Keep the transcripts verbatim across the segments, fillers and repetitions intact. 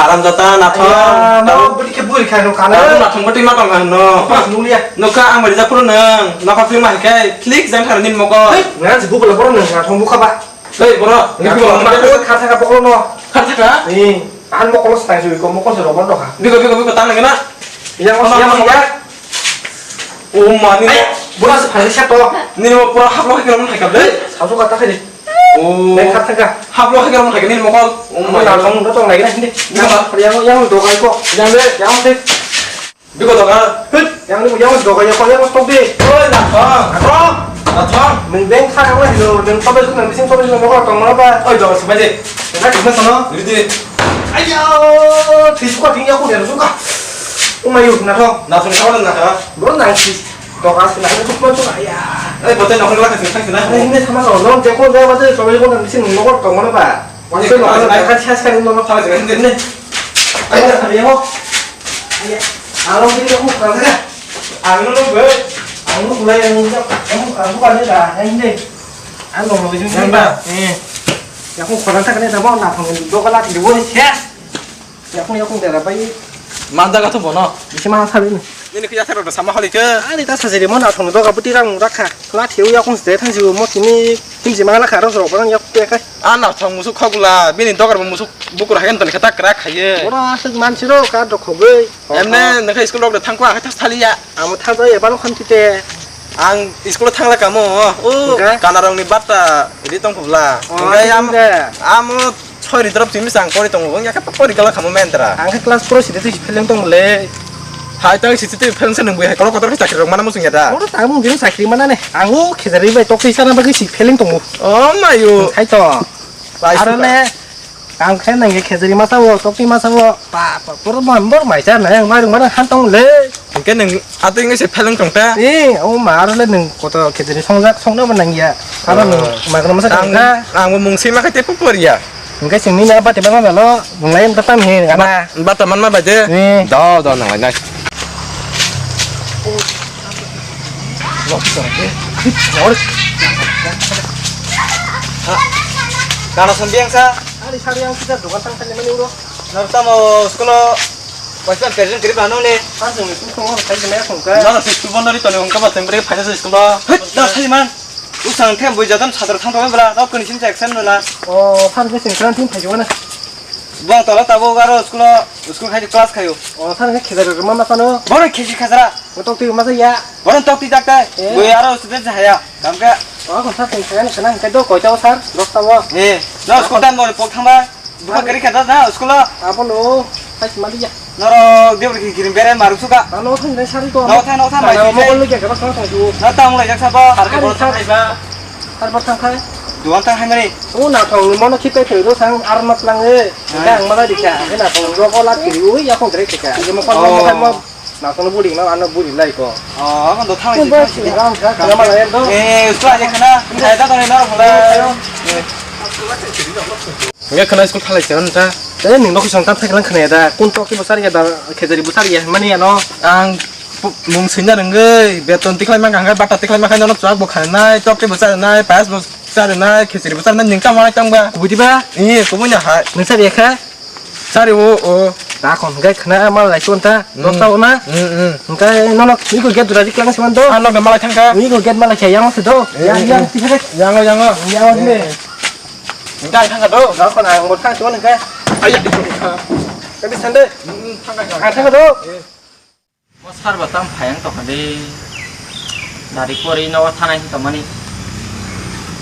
Haram jata nathok. Ayya, no, budi khe buri khai no kana. Nathok nathok bati ma tong no. Nukliya. Nukha ang bari japhuru nang. Nokha film hai kai click jang thar nin moko. Hey, ngan si bubula boro nang nathok mukha ba. Hey, boro. Nathok mukha. Kha thaka bokolo no. Kha thaka? Ni, an mokolo sai jui ko mokol se robon doha. Biko, biko, biko, tang nang na. Yang, yang, yang. O ma, nini. Ai, bura se phai sa to. Nini mo pura haplo hai kalam hai kap de. Sasu kata khai de. O. Nai khat thangka. Haplo hai kalam hai nini mokol. O ma. Nathok no tong lai na hindi. Yang, yang dogai ko. Yang de, yang de. Biko doga. Hit, yang ni yang dogai ko, yang tok de. Oi, nathok. Nathok. Nathok. Nung beng kha ang lai lo, nung tobe sung nang bising tobe sung mokol tong mana ba? Oi, doga sebai de. Nang kena sana. Diri diri. Ayo, tisuka tinggi aku dia suka. Umayu, nathok. Nathok ni kawan nathok. Bro nang si. Doka sila, ini tuh cuma cuma ya. Eh, bote nongol lah kasih kasih nah. Ini sama lo, lo jeko jaya baca coba jeko nang sini nongol kau mana pak? Ini kasih kasih kasih kasih nongol. Kasih kasih ini. Ayo, ayo. Ayo. Alam ini aku kurang ya. Ang lu be. Ang lu mulai yang ini, kamu kamu kan ya dah, yang ini. Anu lo itu sih. Yang ba? Eh. Ya aku kurang tak kena sama nak pengen doka lah di bawah ya. Yakung yakung dera bai. Manjaga to bono. Bisi ma sabi ni. Nini khe yathar rok sama holi khe. Ani ta sajiri mo nathong doga buti rang rakha. La thiu yakung se thang jiu mo tini tini jima la kharo rok bang yak te khai. A nathong musuk khogula bini dogar bo musuk bukur hagen ton khe ta kra khaye. Ora asuk mansi ro ka dok khogoi. Emne nokha school rok de thangkwa hai thas thaliya. Amo thaja e balo khan tite. Ang school thangla kamo. O kanarong ni batta ri tong khobla. Amo Chori drop simi sang pori tongo, wng yakhe pori kala khamo mentra. Ang khe class four sidi twi pheleng tong le. Hai tang sidi twi pheleng se nung bui hai kolok kotor khe chakri rok mana muchung ya da. Oro tang mung jini chakri mana ne. Ang o khejari bai tok twi sana bagwi si pheleng tongo. O mayo. Hai to. Bai Aro suka. Le ang khe nang khejari masa o, tok twi masa o. Pa pa poro bor mai cha na yang mai rung mana han tong le. Hingke nwng atwi wngwi se pheleng tong ta? Ee, o ma, aro le nwng koto khejari songjak, songna bo nangya. Aro nwng magna masa tong ta? Ang bo mung sima khe tei por ya. Hingke chwng nini a bati ma melo, nwng lai wng ta tam he, gana. Bata manma bai de? Ee. Do, do, nwng lai nai. Gana son biyang sa? Ani sari ang kita dokan tang tang mani uro. Nang tamo school o Waisa present kiri ba nung ni. Ang sung ni sung sung kai jemai sung kai. Nang si school bondo ri toni hongka ba teng beri phaina si school o. Hei, da sai man. Usang them bui jadon sadar thang thang bela. Rok kuni sim exam no la. O, phan ke sing kran tin phai jona. Bong tala tabo garo school o, school khai class khayo. O, phan ke khedar ma ma sano. Boro khesi khasara. Kotok twi ma sa ya. Boro tok twi tak tai. Bui aro student haya. Kam ke. O, kon sa teng kran kana ke do koi ta sar. Dok ta bo. Eh, no school time bor pok thang ba. Buka kari kata na school o. Abono, hai sima dia. Noro dia beri kirim bere maru suka. Ano thang dai sari to. No thang, no thang, bai. Mo kolo kya kaba thang thang tu. Na tang lai jak sabo. Har ke bol thang ba. Har bol thang khai. Duan thang hai mari. O na thang mo no khipe thoi ro thang ar mat lang e. Dang mala dikha. Ena thang ro ko la kiri ui ya khong dre kha. Mo kolo mo thang mo. Nakono buri ma ano buri lai ko. O, ano do thang lai. Ram ka kama lai do. Eh, usla je khana. Ai da to ne nor hola. Nge khana school thalai se anta. Eh, ni nokhi song tam theklang khana da. Kun tok ki bosar ya da khejari bosar ya mani ano. Ang mung sinja nengge beton tiklai ma gangai bata tiklai ma khaino chak bo khanai tok ki bosar nai pas bo sar nai khejari bosar nai ning tam ma tang ba. Kubui di ba? Eh, kubui na hai. Nung sar ya kha? Sari o, o. Ta kon hingkai khna ma lai ton ta. Dos ta o na. Mm, mm. Hingkai nono iko gate dura dik lang siman do. Ano ga malai thangka. Iko gate malai khe yang se do. Eh, yang, eh, yang, eh. Tihe. Yang, yang. Yang, eh. Hingkai thangka do. Ga kon ang bot thang siman hingkai. Ayah. Tapi sande. Mm, mm, thangka, thangka. Ah, thangka do. Eh. Mo sar bo tam phai ang tokha de. Dari pori no thanai hin tomani.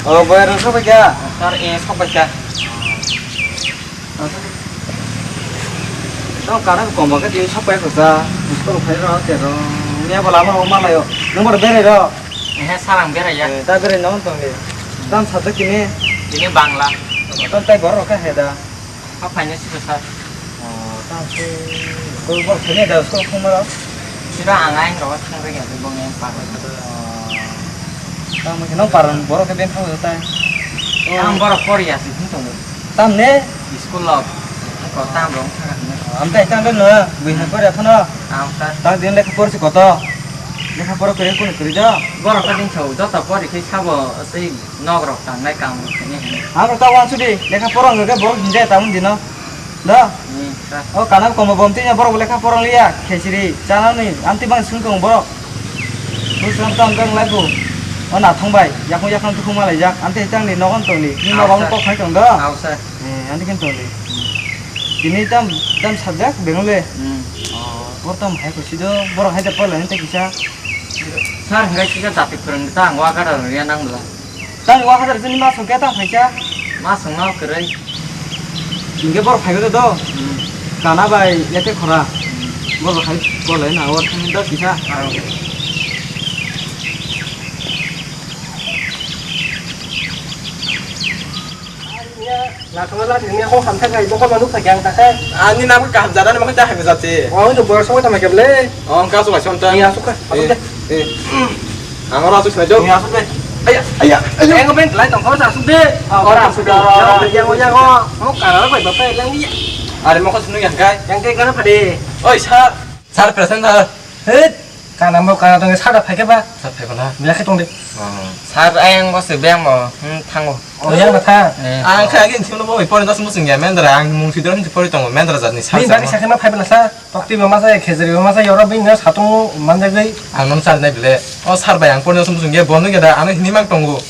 O boy rang sok kha. Sar e sok kha. Tong kana ko mo ke din sok kha sa. School phai ro te ro. Ni abo lama ho ma layo. Nang bor bere ro. He sarang bere ya. Ta bere no tong de. Tam sa to kini. Ini Bangla. Ton tai bor ro kha he da. Hap phaina sisa sir. O, tamo se school borok phainai da school khungmarok? Sira ang ayang rogo thangri ya, bong yang paroi. O, tamo se nang paran borok khe beng thangwi tai. O. Ang borok pori ya se hwn tongo. Tamne? School log. Ko tam rong thang hwn. Am tai tang no, bui hai pori phano. Am sir. Tang din lekha por se koto. Lekha por kre kun kri do. Borok ka din chau, joto pori khe sabo sei Nok rok tangnai kam rok khainai hinwi. Ang rok ta wansuk di, lekha pora wngkha khe borok hinjaya tamung dino. Da? Hmm. O kana komo bom twi borok lekha porong liya, khechiri chanani amtwi bang sung tong borok. Bwswng tong tong lai bu. O nathong bai, yakung yakung tukhung malai jak, amtwi tang ni nogon tong ni, ni nogon kok khai tong do. Ausa. Eh, ani kan tong ni. Tini tam, tam subject Bengali. Hmm. Oh, bor tam hai ko sido, borok hai da pala ni ta kisa. Sir, hai kisa jati phwrwng ta ang wa ka da ya nang bla. Tang wa hajar jani ma songkhe tang phaisa. Ma songno kwrwi. Hingke borok phaigo do. Hmm. Kana bai yate khora. Hmm. Borok hai bolai na wa thang da kisa. Ah. Nathangla tini kok hamsa kai bokol manuk thagi ang takhe. Ani nabo kaham jana ni makhai ta hai jati. Oh, itu boyos kok tama keble. Oh, kasu kasu ta. Iya, suka. Eh. Eh. Ang ora asuk sinai jok. Iya, asuk de. Aya, aya, aya. Yang ben lai tong kau asuk de. Ah, ora asuk de. Yang yang yang kok. Mau kalah apa bapak yang dia. Are mau kau seneng yang kai. Yang kai kana pade. Oi, sir. Sir, present, sir. Hei, kana mau kana tong sir da phai ke ba. Sir phai bala. Bila ke tong de. Oh. Sir, ayang bos de bang mo. Hmm, thango. Oh, yang ba tha. Eh. Ang kha agin thimno bo pori dos musung ya mendra ang mung sidro hin pori tongo mendra jatni sir. Ni bagi sakhe ma phai bala sir. Tokti bo masa ya, khejri bo masa ya, oro bini no satung manjagwi. Ang nono charnai bile. O sir bai ang porno sum sum ge bono ge da ano hini mang tongo.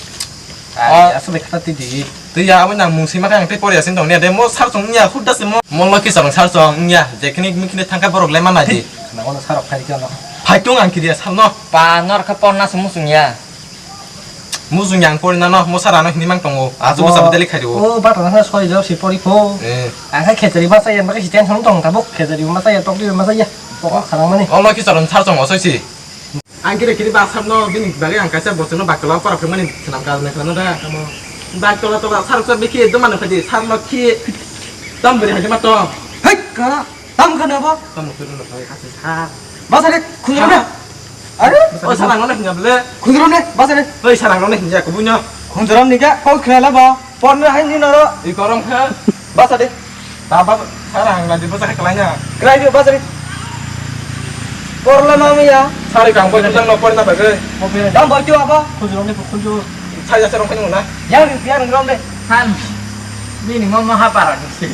Ai, aswk bai khata twi di. Twi ya abo nang mung sima khe ang tei pori asin tong ne de mo sir song ya khud da se mo. Mo lokhi sir song ya, je khini mi khini thangka borok le manai di. Thik, na ono sir phai khe no. Phai tung ang kiriya sir no. Pa nor khe porna sum sum ya. Mujung yang pori nano, mo sara no hini mang tongo. Achu mo sabo deli khairi o. O bata na soi jor si pori pho. Eh. Ang khai khejari masa ya, maka si tension tong tabuk khejari masa ya, tokti masa ya. Pokok kharang mani. O lokhi saron sar tong osoi si. Ang kiri kiri ba sar no bini bagi ang kaisa bochong no bakla pora phai mani senam ka ne khana da. Bakla to sar sar biki do mano khadi sar no khi tam beri hadi ma to. Hei, kara. Tam khana bo? Tam khana bo, hai, hai, hai. Basa de, khunjuram de. Are? O, sarang no hinja bole. Khunjuram de, basa de. Oi, sarang no hinja, kubunya. Khunjuram ni ga, kok khela bo. Porno hai ni noro. I korong kha. Basa de. Baba, sarang na di basa khlai na. Khlai di, basa de. Porla mami ya. Sari kang bo jang no porna bagai. Dam bo tu apa? Khunjuram de, khunjur. Sai ja sarong khunjuram na. Yang, yang rom de. San. Ni ni mama ha para ni si.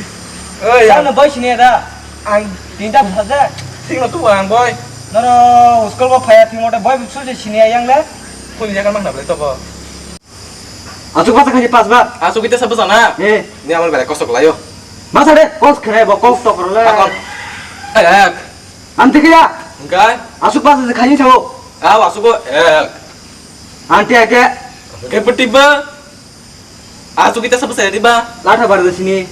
Oi, ya. Sana boy sini ada. Ang tinta saja. Thik no tu ang boy. Noro school bo phaya thik mote boy susi sini ayang le. Kuni jaga mang na bole to bo. Asuk basa khaji pas ba. Asuk ite sab sana. Eh. Ni amar bere kosok layo. Basa de kos khere bo kos to korle. Akon. Ek. Anti kya? Engkai. Asuk basa khaji chao. Aw asuk ek. Anti ake. Ke peti ba. Asuk kita sapa saya di ba? Latha bar sini.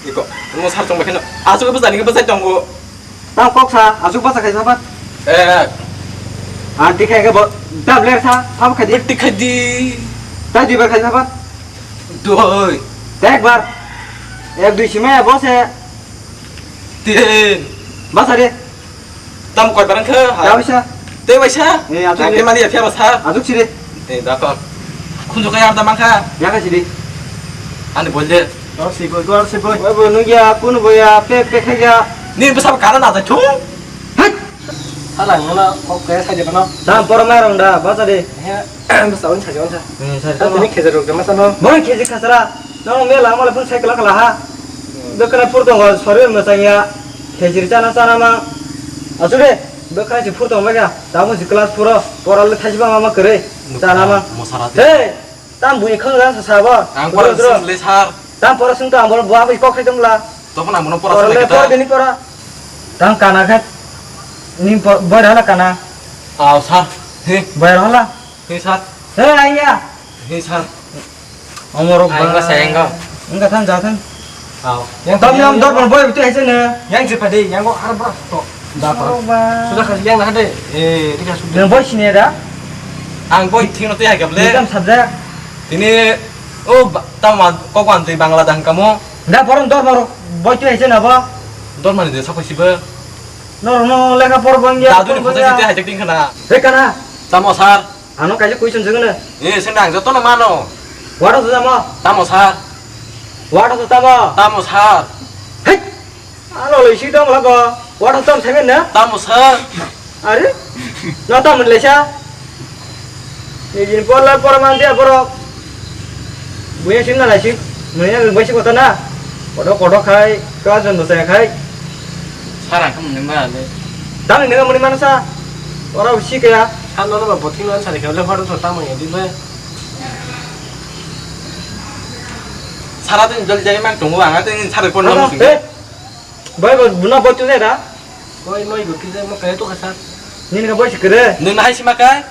Iko, mo sar tong bakheno. Asuk apa tadi ke pasai tonggo? Tang kok sa, asuk basa khai sapat. Eh, Anti khai ke bo, dab ler sa, apa khai di? Berti khai di. Tadi bar khai sapat. Doi. Tek bar. Ek dui simaya bose. Tin. Basa de. Tam koi barang khe? Ya, bisa. Te waisa? Eh, atuk. Te mali ya, fiya basa? Atuk siri. Eh, da kon. Khunju kaya arda mangkha? Ya ka siri. Ani bolde. Dor si goi, dor si goi. Oi bo nugya, kun bo ya, pe, pe khe ya. Ni basa kana na thung? Hek. Hala ngona, kok kaya sa je kana. Dam por mai rong da, basa de. He. Bwsa wng saja wngsa. Hmm, sari tamo. Tini khejar rok jama sano. Bo khejar khasara. Nang mela mala phun cycle kala ha. Hmm. Bekana phur tongo sori mwsang ya. Khejar chana chana ma. Asu de. Bekana si phur tongo mega. Tamo si class four o. Poral le thaji ba ma ma kere. Chana ma. Mosara te. Hey. Tam bui khang ran sa sabo. Ang pora sung le sar. Tam pora sung to ang bol bo abi kok khai tong la. Tokon ang bono pora sung le pora kita. Bini pora. Tam kana khat. Ni boy hala kana. Aw sar. He. Boy hala. He sar. He ayya. He sar. Omorok ba. Enga sa enga. Enga than ja than. Aw. Yang tam yang dor boy tu hai ne. Yang je pade yang ko ar bra to. Da to. Sudah kasih yang dah deh. Eh, dia sudah. Yang boy sini ada. Ang boy thing no tu hai gable. Tam sabja. Tini o tama kokwan tui Bangla dan kamu. Da borom dor borom boy tu hai ne ba. Dor mani de sakoi sibe. No no lekha por bangya. Dadu ni phasa site hai tik kana. He kana. Tamo sar. Ano kaisa question jeng na. Eh, senda ang joto no mano. Wada to tamo. Tamo sar. Wada to tamo. Tamo sar. Hei. Ano le si dong la go. Wada to tamo semen na. Tamo sar. Are? No tamo le sa. Ni jin por la por man dia por. Buya sin na la si. Mene bai si kota na. Kodo kodo khai. Ka jon do sai khai. Sara khamni ma le. Tang ni muni mana sa. Ora usi kaya. Sano no ba bothing no sari kaya le hor to tamo ya di be. Sara din jol jai man tongo ang atin sari pon no musu. Eh. Bai bai buna bai tu da. Bai mai go ki da mo kaya to ka sa. Ni ni bai sikre. Ni na hai sima kai.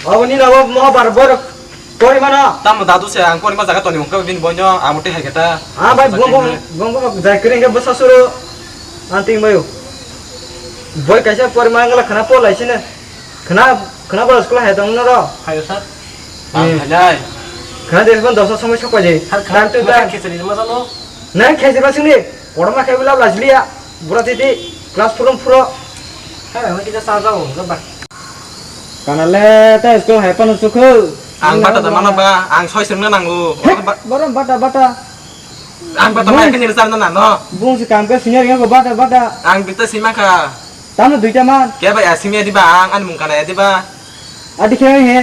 Abo ni nabo mo bar bor pori mana. Tamo dadu se ang pori ma jaga toni mungka bini boino amo te hai keta. Ah, bai, bong, bong, bong, bong, jai kering ke besa suru. Anting bayu. Boy kaisa pori ma ngala khana pol lai sine. Khana, khana bor school hai tong noro. Hayo sir. Ang hai. Khana des ban dosa samai sok paje. Sir, khana tu ta khichari ma jano. Na khichari ma sini. Poro ma khai bila lajliya. Bura titi class four puro. Hai, ma kita sa jao, ba. Kanale ta school hai pano sukhu. Ang bata da mano ba, ang soi sengna nango. He, ba- borok bata bata. Ang bata mai kini sar na no. Bung si kam ke senior ko bata bata. Ang bita sima kha. Tamo duita man. Ke ba ya simi di ba ang an mung kana ya di ba. Adi khe he.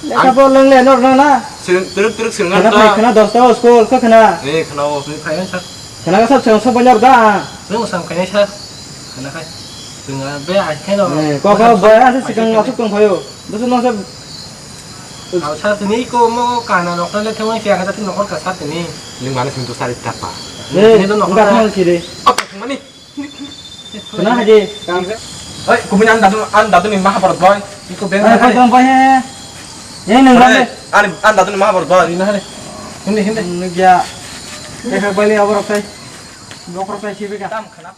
Lekha bo leng le nor na na. Sing turuk turuk sing Khana phai, khana dosta o school kho khana. Eh, khana o. Phai phai sa. Khana ka sab seng sob nyor da. Nung sam khai sa. Khana khai. Tunga be ai khai no. Eh, ko ko boy ase sikang asuk tong phayo. Busu no se. Au sa tini ko mo kana nok le themai kya kata tin nok ka sa tini. Ning mana sing tu sari tapa. Eh, ni to nok ka thang sire. Apa mani? Khana haji. Oi, kumin an dadu, an dadu ni maha borot boy. Iko beng. Ai, hai dong boy he. Ye nang ram. An, an dadu ni maha borot boy. Ina hare. Hindi, hindi. Nugya. Eko bali abor kai. Bokor kai sibe ka. Tam khana.